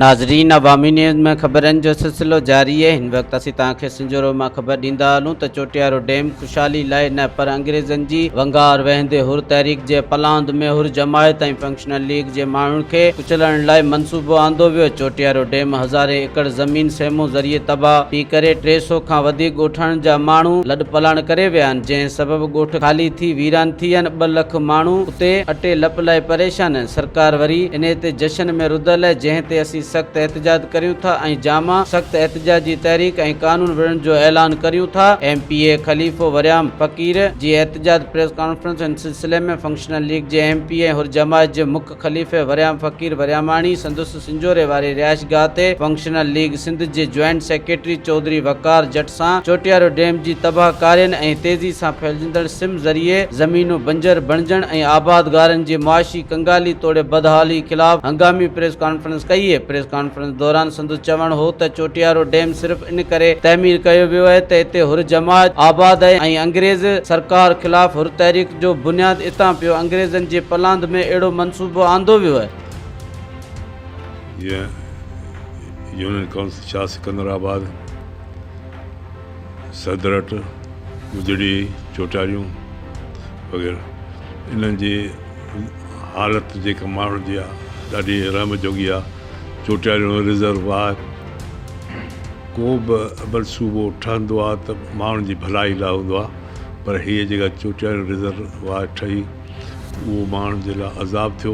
ناظرين عوامي نيوز ۾ خبرن جو سلسلو جاري اهي هن وقت اسين توهان کي سنجهورو مان خبر ڏيندا هلون ته چوٽيارو ڊيم خوشحالي لاء نه پر انگريزن جي ونگار وهندي حر تحريڪ جي پلاند ۾ حر جماعت ۽ فنڪشنل ليگ جي ماڻهن کي ڪچلڻ لاء منصوبو آندو ويو. چوٽيارو ڊيم هزارين ايڪڙ زمين سيمون ذريعي تباهه پي ڪري 300 کان وڌيڪ ڳوٺاڻن جا ماڻهو لڏپلاڻ ڪري ويا آهن جنهن سبب ڳوٺ خالي ٿي ويران ٿي ويا آهن ٻه لک ماڻهو اتي اٽي لپ لاء پريشان آهن سرڪار وري انهي تي جشن ۾ رڌل آهي جنهن تي اسين سخت احتجاج ڪريون ٿا ۽ جامع سخت احتجاجي تحريڪ ۽ قانون وڙهڻ جو اعلان ڪريون ٿا ايم پي اي خليفو وريام فقير جي احتجاج پريس ڪانفرنس ان سلسلي ۾ فنڪشنل ليگ جي ايم پي اي ۽ حر جماعت جي مک خليفي وريام فقير ورياماڻي سندس سنجهوري واري رهائشگاهه تي فنڪشنل ليگ سنڌ جي جوائنٽ سيڪريٽري چوڌري وقار جٽ سان چوٽيارو ڊيم جي تباهه ڪارين ۽ تيزي سان ڦهلجندڙ سم ذريعي زمينون بنجر بڻجڻ ۽ آبادگارن جي معاشي ڪنگالي توڙي بدحالي خلاف هنگامي پريس ڪانفرنس ڪئي. پريس ڪانفرنس دوران سندس چوڻ هو ته چوٽيارو ڊيم صرف ان ڪري تعمير ڪيو ويو آهي ته اتي حر جماعت آباد آهي ۽ انگريز سرڪار خلاف حر تحريڪ جو بنياد اتان پيو، انگريزن جي پلاند ۾ اهڙو منصوبو آندو ويو آهي. جيئن يونين ڪائونسل شاهه سڪندر آباد، صدرٽ، گجڙي، چوٽاريون وغيره انهن جي حالت جيڪا ماڻهن جي آهي ڏاڍي رحم جوڳي آهي. چوٽياريون رزرواير ڪو به منصوبو ٺهندو آهي ته ماڻهن جي ڀلائي لاء هوندو آهي پر هيء جيڪا چوٽياريون رزرواير ٺهي اهو ماڻهن جي لاء عذاب ٿيو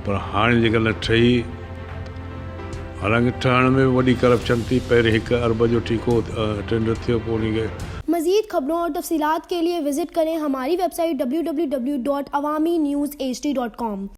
پر هاڻي جيڪڏهن ٺهي حالانڪه ٺهڻ ۾ به وڏي ڪرپشن ٿي پهرين هڪ ارب جو ٺيڪو ٽينڊر ٿيو پوء ان کي مزيد خبرون اور تفصيلات کے لئے وزٽ ڪرين ھماري web site www.awamiNewsHD.com.